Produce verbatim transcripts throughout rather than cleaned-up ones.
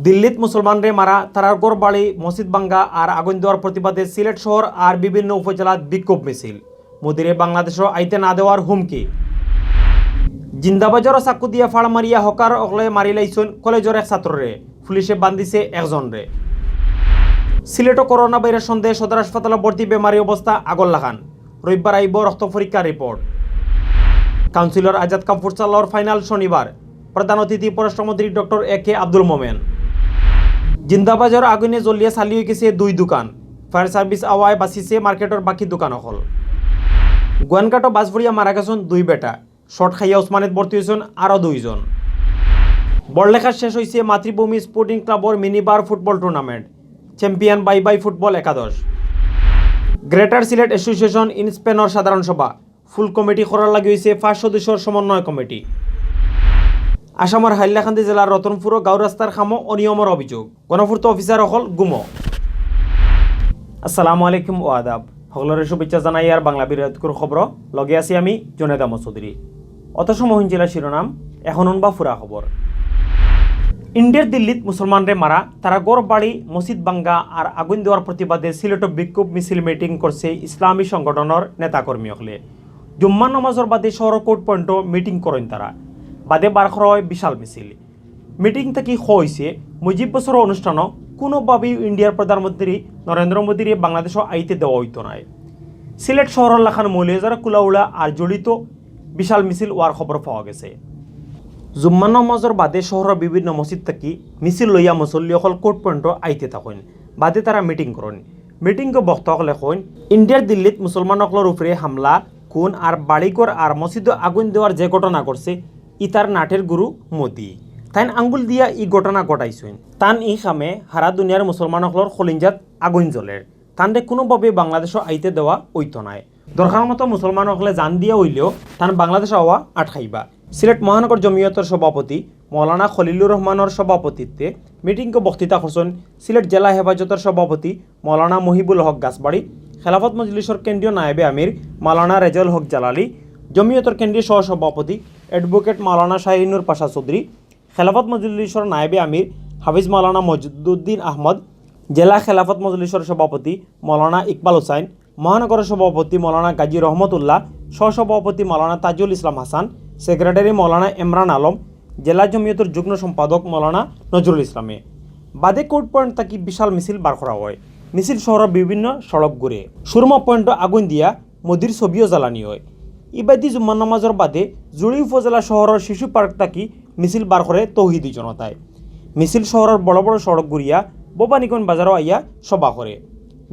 দিল্লিত মুসলমানরে মারা, তারার ঘর বাড়ি মসজিদ ভাঙ্গা আর আগুন দেওয়ার প্রতিবাদে সিলেট শহর আর বিভিন্ন উপজেলাত বিক্ষোভ মিছিল। মোদিরে বাংলাদেশো আইতে না দেওয়ার হুমকি। জিন্দাবাজারো চাকু দিয়া ফাড় মারিয়া হকার অকলে মারিলাইছইন কলেজর এক ছাত্ররে, পুলিশে বান্ধিছে একজনরে। সিলেটো করোনা ভাইরাস সন্দেহে সদর হাসপাতালো ভর্তি বেমারি অবস্থা আগর লাখান। রবিবার আইবো রক্ত পরীক্ষার রিপোর্ট। কাউন্সিলর আজাদ কাপ ফুটসালর ফাইনাল শনিবার। প্রধান অতিথি পররাষ্ট্রমন্ত্রী ডক্টর এ কে আব্দুল মোমেন। জিন্দাবাজারো আগুনে জ্বলিয়া ছালি অইগেছে দুই দোকান। ফায়ার সার্ভিস আওয়ায় বাচিছে মার্কেটর বাকি দোকান অকল। গোয়াইনঘাটো বাস পড়িয়া মারা গেছইন দুই বেটা। শর্ট খাইয়া উসমানিয়াত ভর্তি অইছইন আরো দুইজন। বড়লেখাত শেষ অইছে মাতৃভূমি স্পোর্টিং ক্লাবর মিনি বার football tournament. Champion bye bye football একাদশ। গ্রেটার সিলেট অ্যাসোসিয়েশন ইন স্পেনর সাধারণ সভা। ফুল কমিটি করার লাগি অইছে পাঁচ সদস্যর সমন্বয় কমিটি। আসামর হাইলাকান্দি জেলার রতনপুরো গাঁও রাস্তার কামো অনিয়মর অভিযোগ। গণপূর্ত অফিসার অকল গুমো। আসসালামু আলাইকুম ও আদাব। হকলরে শুভেচ্ছা জানাইয়ার বাংলা বিরতিকুর খবর। লগে আছি আমি জুনেদ আহমদ চৌধুরী। অত সময় হুনছিলা শিরোনাম, এখন হুনবা পুরা খবর। ইন্ডিয়ার দিল্লিত মুসলমানরে মারা, তারার ঘর বাড়ি মসজিদ ভাঙ্গা আর আগুন দেওয়ার প্রতিবাদে সিলেটো বিক্ষোভ মিছিল মিটিং করছে ইসলামী সংগঠনর নেতাকর্মী অকলে। জুম্মার নামাজর বাদে শহরর কোর্ট পয়েন্টো মিটিং করইন তারা। বাদে বার করা অয় বিশাল মিছিল। মিটিং থাকি কওয়া অইছে, মুজিব বছরর অনুষ্ঠানো কুনোভাবেউ ইন্ডিয়ার প্রধানমন্ত্রী নরেন্দ্র মোদিরে বাংলাদেশো আইতে দেওয়া অইতো নায়। সিলেট শহরর লাখান মৌলভীবাজার, কুলাউড়া আর জড়িত বিশাল মিছিল অওয়ার খবর পাওয়া গেছে। জুম্মার নামাজর বাদে শহরর বিভিন্ন মসজিদ থাকি মিছিল লইয়া মুসল্লি অকল কোর্ট পয়েন্টো আইতে থাকইন। বাদে তারা মিটিং করইন। মিটিংও বক্তা অকলে কইন, ইন্ডিয়ার দিল্লিত মুসলমান অকলর উপরে হামলা, খুন আর বাড়িঘর আর মসজিদো আগুন দেওয়ার যে ঘটনা ঘটছে, ইতার নাটের গুরু মোদি। তাইন আঙ্গুল দিয়া ই ঘটনা ঘটাইছইন। তান ই কামে হারা দুনিয়ার মুসলমান অকলর কলিঞ্জাত আগুন জ্বলের। তানরে কুনোভাবে বাংলাদেশো আইতে দেওয়া অইতো নায়। দরকার মতো মুসলমান অকলে জান দিয়া অইলেও তান বাংলাদেশো আওয়া আটকাইবা। সিলেট মহানগর জমিয়তর সভাপতি মৌলানা খলিলুর রহমানর সভাপতিত্বে মিটিংও বক্তৃতা করছইন সিলেট জেলা হেফাজতর সভাপতি মৌলানা মুহিবুল হক গাছবাড়ি, খেলাফত মজলিসর কেন্দ্রীয় নায়েবে আমির মৌলানা রেজাউল হক জালালি, জমিয়তর কেন্দ্রীয় সহসভাপতি অ্যাডভোকেট মৌলানা শাহিনুর পাশা চৌধুরী, খেলাফত মজলিসর নায়েবে আমির হাফিজ মৌলানা মজিদুদ্দিন আহমদ, জেলা খেলাফত মজলিসর সভাপতি মৌলানা ইকবাল হুসাইন, মহানগর সভাপতি মৌলানা গাজী রহমতুল্লাহ, সহসভাপতি মৌলানা তাজুল ইসলাম হাসান, সেক্রেটারি মৌলানা ইমরান আলম, জেলা জমিয়তর যুগ্ম সম্পাদক মৌলানা নজরুল ইসলামে। বাদে কোর্ট পয়েন্ট থাকি বিশাল মিছিল বার করা অয়। মিছিল শহরর বিভিন্ন সড়ক ঘুরে। সুরমা পয়েন্টো আগুন দিয়া মোদির ছবিও জ্বালানি অয়। ইবাদি জুম্মার নামাজর বাদে জুড়ি উপজেলা শহরর শিশু পার্ক থাকি মিছিল বার করে তৌহিদি জনতায়। মিছিল শহরর বড় বড় সড়ক ঘুরিয়া ভবানীগঞ্জ বাজারো আইয়া সভা করে।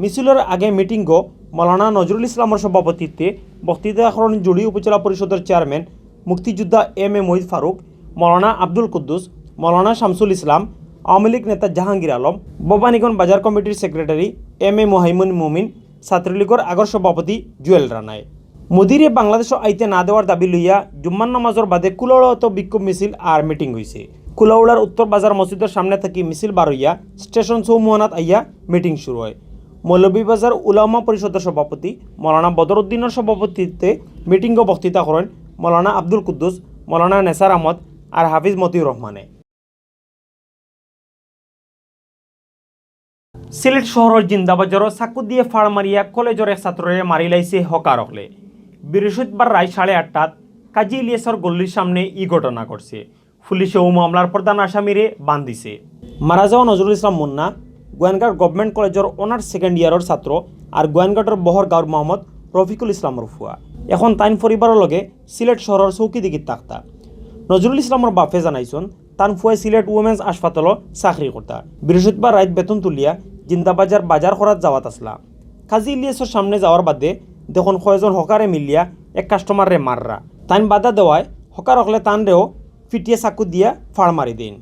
মিছিলর আগে মিটিংও মৌলানা নজরুল ইসলামর সভাপতিত্বে বক্তৃতা করইন জুড়ি উপজেলা পরিষদর চেয়ারম্যান মুক্তিযোদ্ধা এম এ মহিদ ফারুক, মৌলানা আব্দুল কুদ্দুস, মৌলানা শামসুল ইসলাম, আওয়ামী লীগ নেতা জাহাঙ্গীর আলম, ভবানীগঞ্জ বাজার কমিটির সেক্রেটারি এম এ মুহাইমিন মুমিন, ছাত্রলীগর আগর সভাপতি জুয়েল রানায়। মোদিরে বাংলাদেশো আইতে না দেওয়ার দাবি লইয়া জুম্মার নামাজর বাদে কুলাউড়াত বিক্ষোভ মিছিল আর মিটিং অইছে। কুলাউড়ার উত্তর বাজার মসজিদর সামনে থাকি মিছিল বার অইয়া স্টেশন চৌমুহনাত আইয়া মিটিং শুরু অয়। মৌলভীবাজার উলামা পরিষদর সভাপতি মৌলানা বদরউদ্দিনর সভাপতিত্বে মিটিংও বক্তৃতা করইন মৌলানা আব্দুল কুদ্দুস, মৌলানা নেসার আহমদ আর হাফিজ মতিউর রহমানে। সিলেট শহরর জিন্দাবাজারো চাকু দিয়া ফাড় মারিয়া কলেজর এক ছাত্ররে মারিলাইছে হকার অকলে। বৃহস্পতিবার রাইত সাড়ে আটটাত কাজী ইলিয়াসর গল্লির সামনে ই ঘটনা ঘটছে। পুলিশে অউ মামলার প্রধান আসামিরে বান্ধিছে। মারা যাওয়া নজরুল ইসলাম মুন্না গোয়াইনঘাট গভর্নমেন্ট কলেজর অনার্স সেকেন্ড ইয়ারর ছাত্র আর গোয়াইনঘাটর বহর গাঁওর মোহাম্মদ রফিকুল ইসলামর ফুয়া। এখন তাইন পরিবারর লগে সিলেট শহরর চৌকিদিঘিত থাকতা। নজরুল ইসলামর বাফে জানাইছইন, তান ফুয়ায় সিলেট উইমেন্স হাসপাতালো চাকরি করতা। বৃহস্পতিবার রাইত বেতন তুলিয়া জিন্দাবাজার বাজার করাত যাওয়াত আছলা। কাজী ইলিয়াসর সামনে যাওয়ার বাদে দেখইন কয়জন হকারে মিলিয়া এক কাস্টমাররে মাররা। তাইন বাধা দেওয়ায় হকার অকলে তানরেও ফিটিয়া চাকু দিয়া ফাড় মারি দেইন।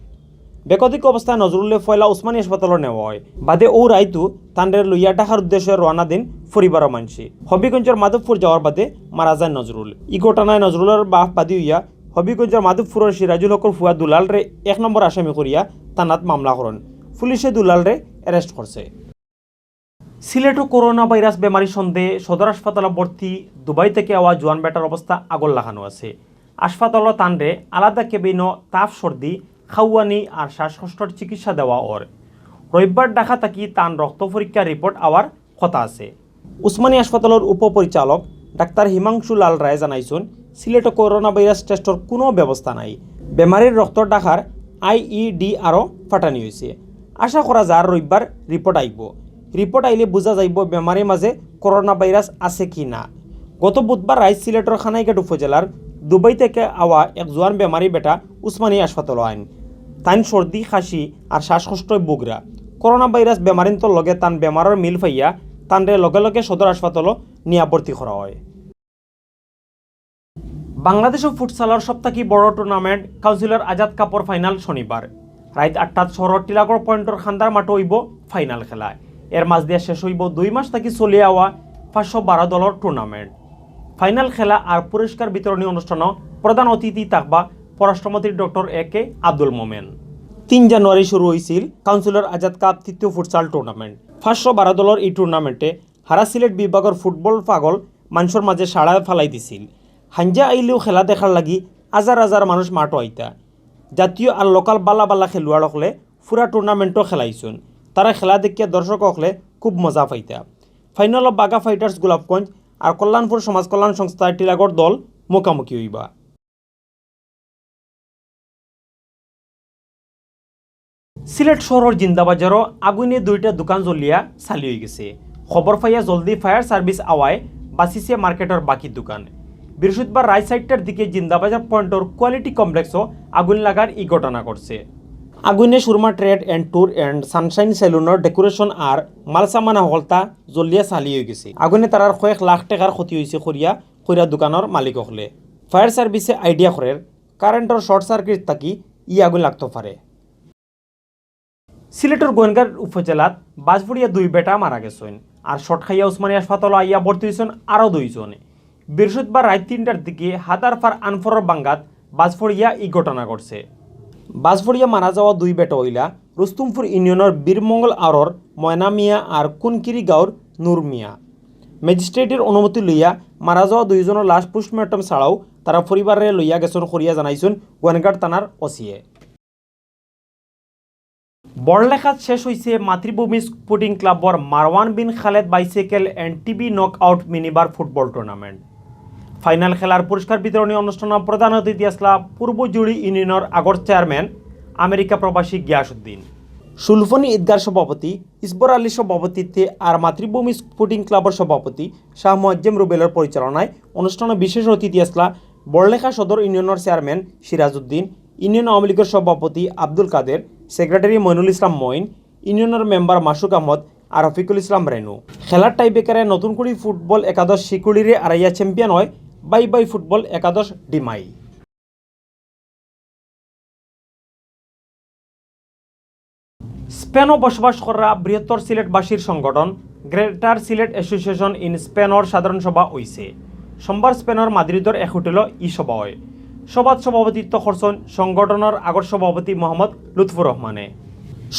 বেকতিক অবস্থায় নজরুলরে পয়লা উসমানী হাসপাতালো নেওয়া অয়। বাদে অউ রাইতউ তানরে লইয়া ঢাকার উদ্দেশ্যে রওয়ানা দেইন পরিবারর মানষে। হবিগঞ্জর মাধবপুর যাওয়ার বাদে মারা যাইন নজরুল। ই ঘটনায় নজরুলর বাফ বাদী অইয়া হবিগঞ্জর মাধবপুরর সিরাজুল হকর ফুয়া দুলালরে এক নম্বর আসামি করিয়া থানাত মামলা করইন। পুলিশে দুলালরে অ্যারেস্ট করছে। সিলেটো করোনা ভাইরাস বেমারি সন্দেহে সদর হাসপাতালো ভর্তি দুবাই থাকি আওয়া জোয়ান বেটার অবস্থা আগর লাখানো আছে। হাসপাতালো তানরে আলাদা কেবিনো তাপ, সর্দি, খাওয়ানি আর শ্বাসকষ্টর চিকিৎসা দেওয়া অর। রবিবার ঢাকা থাকি তান রক্ত পরীক্ষার রিপোর্ট আওয়ার কথা আছে। উসমানী হাসপাতালর উপপরিচালক ডাক্তার হিমাংশু লাল রায় জানাইছইন, সিলেটো করোনা ভাইরাস টেস্টর কুনু ব্যবস্থা নাই। বেমারির রক্ত ঢাকার আইইডিআরও পাঠানি অইছে। আশা করা যার রবিবার রিপোর্ট আইবো। রিপোর্ট আইলে বুঝা যাইবো বেমারির মাঝে করোনা ভাইরাস আছে কি না। গত বুধবার রাইত সিলেটর কানাইঘাট উপজেলার দুবাই থাকি আওয়া এক জোয়ান বেমারি বেটা উসমানী হাসপাতালো আইন। তাইন সর্দি, কাশি আর শ্বাসকষ্টয় ভুগরা। করোনা ভাইরাস বেমারিন্তর লগে তান বেমারর মিল পাইয়া তানরে লগে লগে সদর হাসপাতালো নিয়া ভর্তি করা অয়। বাংলাদেশো ফুটসালর সব থাকি বড় টুর্নামেন্ট কাউন্সিলর আজাদ কাপর ফাইনাল শনিবার রাইত আটটাত শহরর টিলাগড় পয়েন্টর খান্দার মাঠো অইবো ফাইনাল খেলা। এর মাঝ দিয়া শেষ অইবো দুই মাস থাকি চলিয়া আওয়া পাঁচশো বারো দলর টুর্নামেন্ট। ফাইনাল খেলা আর পুরস্কার বিতরণী অনুষ্ঠানো প্রধান অতিথি থাকবা পররাষ্ট্রমন্ত্রী ডক্টর এ কে আব্দুল মোমেন। তিন জানুয়ারি শুরু অইছিল কাউন্সিলর আজাদ কাপ তৃতীয় ফুটসাল টুর্নামেন্ট। পাঁচশো বারো দলর ই টুর্নামেন্টে হারা সিলেট বিভাগর ফুটবল পাগল মানষর মাঝে সাড়া ফালাই দিছিল। হাইঞ্জা আইলেও খেলা দেখার লাগি হাজার হাজার মানুষ মাঠো আইতা। জাতীয় আর লোকাল বালা বালা খেলুয়াড় অকলে পুরা টুর্নামেন্টও খেলাইছইন। তারা খেলা দেখিয়া দর্শক অকলে খুব মজা পাইতা। ফাইনালো বাগা ফাইটার্স গোলাপগঞ্জ আর কল্যাণপুর সমাজ কল্যাণ সংস্থা টিলাগড় দল মুখামুখি অইবা। সিলেট শহরর জিন্দাবাজারো আগুইনে দুইটা দোকান জ্বলিয়া ছালি অইগেছে। খবর পাইয়া জলদি ফায়ার সার্ভিস আওয়ায় বাচিছে মার্কেটর বাকি দোকান। বৃহস্পতিবার রাইত চাইরটার দিকে জিন্দাবাজার পয়েন্টর কোয়ালিটি কমপ্লেক্সো আগুইন লাগার ই ঘটনা ঘটছে। আগুইনে Surma trade and tour and sunshine সেলুনর ডেকোরেশন আর মালসামানা হকলতা জ্বলিয়া ছালি অইগেছে। আগুইনে তারার কয়েক লাখ টেকার ক্ষতি অইছে করিয়া কইরা দোকানর মালিক অকলে। ফায়ার সার্ভিসে আইডিয়া করের কারেন্টর শর্ট সার্কিট থাকি ই আগুইন লাগতো পারে। সিলেটর গোয়েনঘাট উপজেলাত বাজ পড়িয়া দুই বেটা মারা গেছইন, আর শর্ট খাইয়া উসমানী হাসপাতালো আইয়া ভর্তি অইছইন আরও দুইজন। বৃহস্পতিবার রাইত তিনটার দিকে হাতারপার আনফরর বাঙ্গাত বাজ পড়িয়া ই ঘটনা ঘটছে। বাজ পড়িয়া মারা যাওয়া দুই বেটা অইলা রুস্তুমপুর ইউনিয়নর বীরমঙ্গল আওরর ময়না মিয়া আর কুনকিরি গাঁওর নূর মিয়া। ম্যাজিস্ট্রেটর অনুমতি লইয়া মারা যাওয়া দুইজনর লাশ পোস্টমর্টম ছাড়াও তারা পরিবাররে লইয়া গেছইন করিয়া জানাইছইন গোয়েনঘাট থানার ওসিয়ে। বড়লেখাত শেষ অইছে মাতৃভূমি স্পোর্টিং ক্লাবর Marwan bin Khaled bicycle and TV knockout minibar football tournament. Final খেলার পুরস্কার বিতরণী অনুষ্ঠানো প্রধান অতিথি আছলা পূর্ব জুড়ি ইউনিয়নর আগর চেয়ারম্যান আমেরিকা প্রবাসী গিয়াসউদ্দিন। সুলফনি ঈদগার সভাপতি ইসবর আলীর সভাপতিত্বে আর মাতৃভূমি স্পোর্টিং ক্লাবর সভাপতি শাহ মোয়াজ্জেম রুবেলর পরিচালনায় অনুষ্ঠানো বিশেষ অতিথি আছলা বড়লেখা সদর ইউনিয়নর চেয়ারম্যান সিরাজউদ্দিন, ইউনিয়ন আওয়ামী লীগর সভাপতি আব্দুল কাদের, সেক্রেটারি মইনুল ইসলাম মঈন, ইউনিয়নর মেম্বার মাসুক আহমদ আর রফিকুল ইসলাম রেনু। খেলার টাইব্রেকারে নতুন করি ফুটবল একাদশ শিকুলিরে আরাইয়া চ্যাম্পিয়ন অয় বাই বাই ফুটবল একাদশ ডিমাই। স্পেনো বসবাস করা বৃহত্তর সিলেটবাসীর সংগঠন গ্রেটার সিলেট অ্যাসোসিয়েশন ইন স্পেনর সাধারণ সভা অইছে। সোমবার স্পেনর মাদ্রিদর এক হোটেলো ই সভা অয়। সভাত সভাপতিত্ব করছইন সংগঠনর আগর সভাপতি মোহাম্মদ লুৎফুর রহমানে।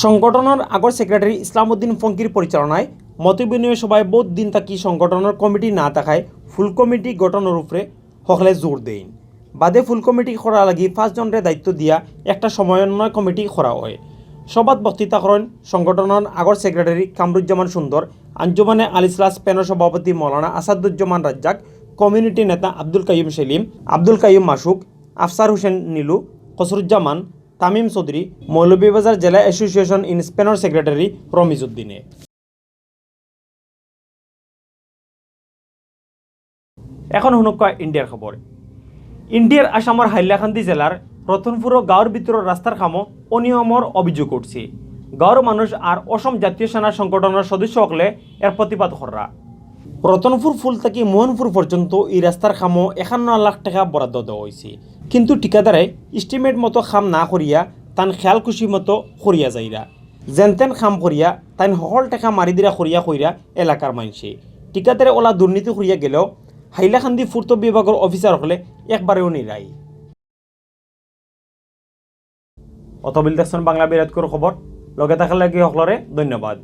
সংগঠনর আগর সেক্রেটারি ইসলামউদ্দিন ফঙ্কির পরিচালনায় মতবিনিময় সভায় বউত দিন থাকি সংগঠনর কমিটি না থাকায় ফুল কমিটি গঠনর উপরে হকলে জোর দেইন। বাদে ফুল কমিটি করার লাগি পাঁচজনরে দায়িত্ব দিয়া একটা সমন্বয় কমিটি করা অয়। সভাত বক্তৃতা করইন সংগঠনর আগর সেক্রেটারি কামরুজ্জামান সুন্দর, আঞ্জুমানে আল ইসলাহ স্পেনর সভাপতি মৌলানা আসাদুজ্জামান রাজ্জাক, কমিউনিটি নেতা আব্দুল কাইয়ুম সেলিম, আব্দুল কাইয়ুম মাসুক, আফসার হোসেন নীলু, কসরুজ্জামান, তামিম চৌধুরী, মৌলভীবাজার জেলা অ্যাসোসিয়েশন ইন স্পেনর সেক্রেটারি রমিজ উদ্দিনে। এখন হুনুক্কা ইন্ডিয়ার খবর। ইন্ডিয়ার আসামর হাইলাকান্দি জেলার রতনপুরো গাঁওর ভিতরর রাস্তার কামো অনিয়মর অভিযোগ উঠছে। গাঁওর মানুষ আর অসম জাতীয় সেনা সংগঠনর সদস্য অকলে এর প্রতিবাদ কররা। রতনপুর ফুল থাকি মোহনপুর পর্যন্ত ই রাস্তার কামো একান্ন লাখ টেকা বরাদ্দ দেওয়া অইছে, কিন্তু ঠিকাদারে এস্টিমেট মতো কাম না করিয়া তান খেয়াল খুশি মতো করিয়া যাইরা। যেনতেন কাম করিয়া তাইন হকল টেকা মারি দিরা করিয়া কইরা এলাকার মাইনষে। ঠিকাদারে অলা দুর্নীতি করিয়া গেলেও হাইলাকান্দি পূর্ত বিভাগর অফিসার অকলে একবারেও নিরাই। অতবিল দেখছইন বাংলা বিরাটকুর খবর। লগে থাকার লাগি হকলরে ধন্যবাদ।